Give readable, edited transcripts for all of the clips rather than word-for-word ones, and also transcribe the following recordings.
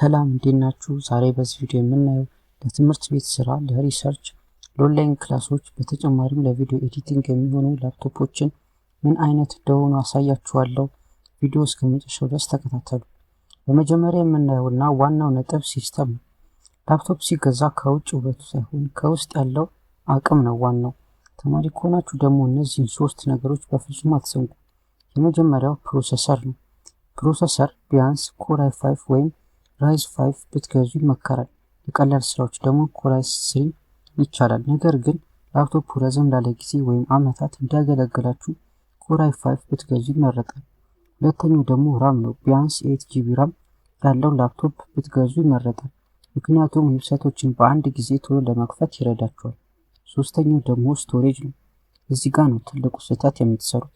ሰላም፣ እንዴት ናችሁ? ዛሬ በዚህ ቪዲዮ የምናየው ለትምህርት ቤት ስራ፣ ለ research፣ ለ online class ኦች፣ በተጨማሪም ለ video editing የሚሆኑ ላፕቶፖችን ምን አይነት እንደሆኑ አሳያችኋለሁ። ቪዲዮ እስከ መጨረሻው ድረስ ተከታተሉ። በመጀመሪያ የምናየውና ዋናው ነጥብ system ነው። ላፕቶፕ ሲገዛ ከውጭ ውበቱ ሳይሆን ከውስጥ ያለው አቅም ነው ዋናው። ተማሪ ከሆናችሁ ደግሞ እነዚህን ሶስት ነገሮች በፍጹም አትዘንጉ። የመጀመሪያው processor ነው። Processor ቢያንስ Core i5 ወይም Ryzen 5 ብትገዙ ይመከራል። ለቀላል ስራዎች ደግሞ Core i3 ይቻላል። ነገር ግን ላፕቶፑ ረዘም ላለ ጊዜ ወይም አመታት እንዲያገለግላችሁ Core i5 ብትገዙ ይመረጣል። ሁለተኛው ደግሞ RAM ነው። ቢያንስ 8 GB RAM ያለው ላፕቶፕ ብትገዙ ይመረጣል። ምክንያቱም website ኦችን በአንድ ጊዜ ቶሎ ለመክፈት ይረዳችኋል። ሶስተኛው ደግሞ storage ነው። እዚህ ጋር ነው ትልቁ ስህተት የምትሰሩት።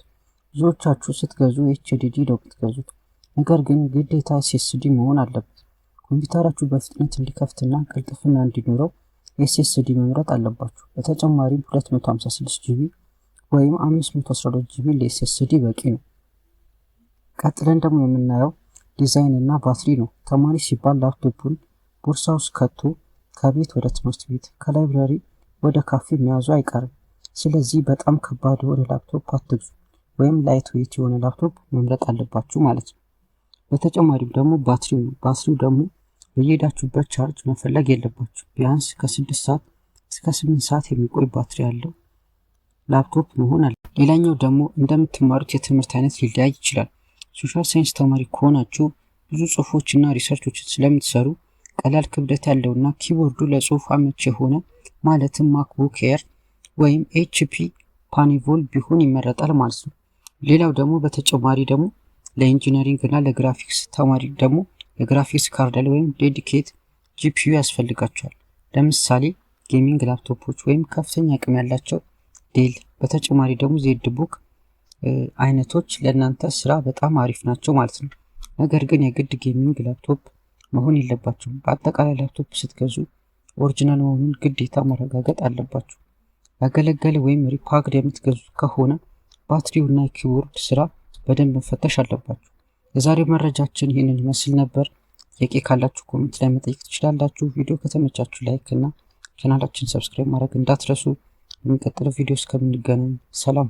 ብዙዎቻችሁ ስትገዙ HDD ነው የምትገዙት። ነገር ግን ግዴታ SSD መሆን አለበት። ኮምፒውተራችሁ በፍጥነት እንዲከፍትና ቅልጥፍና እንዲኖረው SSD መምረጥ አለባችሁ። በተጨማሪም 256 GB ወይም 512 GB ለ SSD በቂ ነው። ቀጥለን ደግሞ የምናየው ዲዛይን እና ባትሪ ነው። ተማሪ ሲባል ላፕቶፑን ቦርሳ ውስጥ ከቶ ከቤት ወደ ትምህርት ቤት፣ ከ library ወደ ካፌ መያዙ አይቀርም። ስለዚህ በጣም ከባድ የሆነ ላፕቶፕ አትግዙ፣ ወይም lightweight የሆነ ላፕቶፕ መምረጥ አለባችሁ ማለት ነው። በተጨማሪም ደግሞ ባትሪው ነው። ባትሪው ደግሞ በየሄዳችሁበት charge መፈለግ የለባችሁም። ቢያንስ ከ6 ሰዓት እስከ 8 ሰዓት የሚቆይ ባትሪ ያለው ላፕቶፕ መሆን አለበት። ሌላኛው ደግሞ እንደምትማሩት የትምህርት አይነት ሊለያይ ይችላል። Social science ተማሪ ከሆናችሁ ብዙ ጽሁፎች እና research ኦችን ስለምትሰሩ ቀላል ክብደት ያለውና keyboard ኡ ለጽሁፍ አመች የሆነ፣ ማለትም MacBook Air ወይም HP Pavilion ቢሆን ይመረጣል ማለት ነው። ሌላው ደግሞ በተጨማሪ ደግሞ ለ engineering እና ለግራፊክስ ተማሪ ደግሞ የ graphics card ያለው ወይም dedicated GPU ያስፈልጋቸዋል። ለምሳሌ gaming ላፕቶፖች ወይም ከፍተኛ አቅም ያላቸው Dell፣ በተጨማሪ ደግሞ ZBook አይነቶች ለእናንተ ስራ በጣም አሪፍ ናቸው ማለት ነው። ነገር ግን የግድ gaming laptop መሆን የለባቸውም። በአጠቃላይ ላፕቶፕ ስትገዙ original መሆኑን ግዴታ ማረጋገጥ አለባችሁ። ያገለገለ ወይም repacked የምትገዙ ከሆነ ባትሪው እና keyboard ስራ በደንብ መፈተሽ አለባችሁ። የዛሬው መረጃችን ይህንን ይመስል ነበር። ጥያቄ ካላችሁ comment ላይ መጠየቅ ትችላላችሁ። ቪዲዮ ከተመቻችሁ like እና ቻናላችን subscribe ማድረግ እንዳትረሱ። በሚቀጥለው ቪዲዮ እስከምንገናኝ ሰላም።